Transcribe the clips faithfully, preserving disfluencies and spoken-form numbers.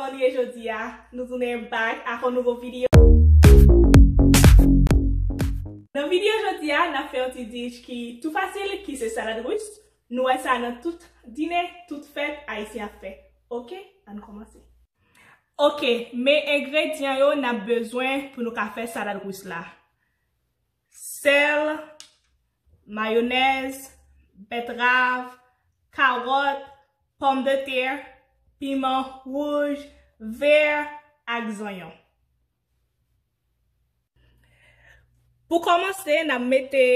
Kòman nou ye jodi a? Nou tounen back ak yon nouvo videyo. Nan videyo jodi a, n ap fè yon ti dish ki tou fasil, ki se salad ris. Nou wè sa nan tout dine, tout fèt ayisyen ap fè. Oke, ann kòmanse. Oke, men engredyan yo n ap bezwen pou nou ka fè salad ris la. Sèl, mayonèz, bètrav, kawòt, pòmdetè, piman wouj, vè ak zonyon. Pou kòmanse, n ap mete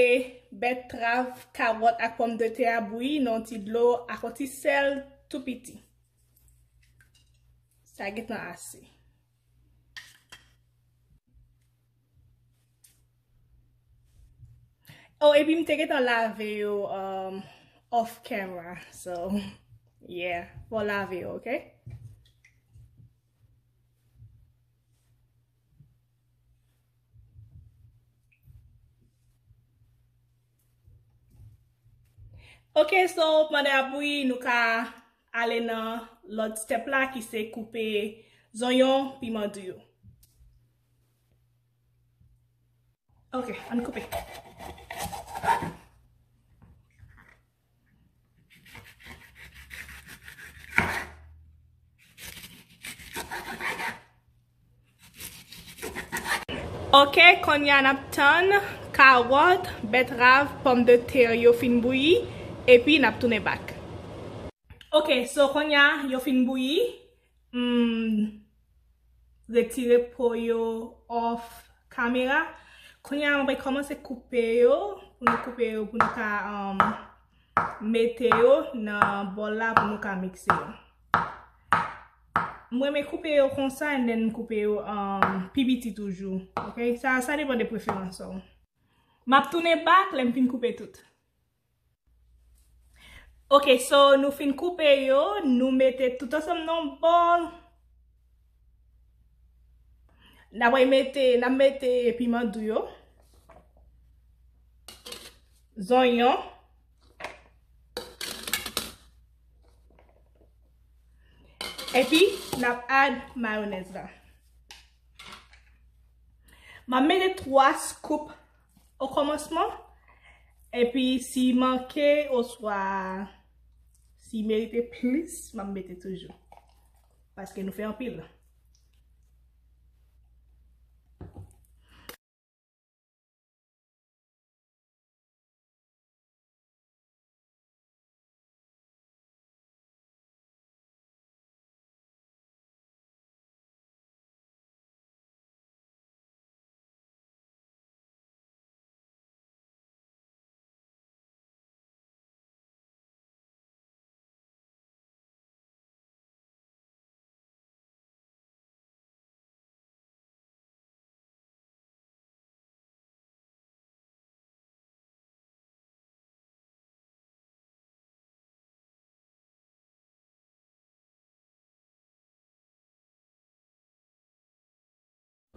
bètrav, kawòt ak pòmdetè a bouyi nan yon ti dlo ak yon ti sèl tou piti. Sa gentan ase. Oh, epi m te gentan lave yo, um, off camera. So, yeah, fò lave yo, oke? Oke, so, pandan y ap bouyi, nou ka ale nan lòt step la ki se koupe zonyon, piman dou yo. Oke, ann koupe. Oke, kounye a n ap tann kawòt, bètrav, pòmdetè yo fin bouyi, epi n ap tounen back. Oke, so kounye a yo fin bouyi, m retire po yo off kamera. Kounye a mwen kòmanse koupe yo, pou nou koupe yo, pou nou ka, um, mete yo nan bòl la pou nou ka mikse yo. Mwen renmen koupe yo konsa, and then m koupe yo, um, pi piti toujou. Oke? Sa, sa depann de preferans ou. M ap tounen back lè m fin koupe tout. Oke, so nou fin koupe yo, nou mete tout ansanm nan yon bòl. N ap mete, n ap mete piman dou yo, zonyon, epi n ap add mayonèz la. M ap mete twa scoop o kòmansman, epi si manke oswa si merite plis, m ap mete toujou. Paske nou fè anpil.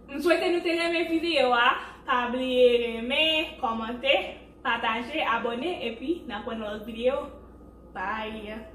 M swete nou te renmen videyo a. Pa bliye renmen, kòmante, pataje, abòne, epi n ap wè nan lòt videyo. Bye!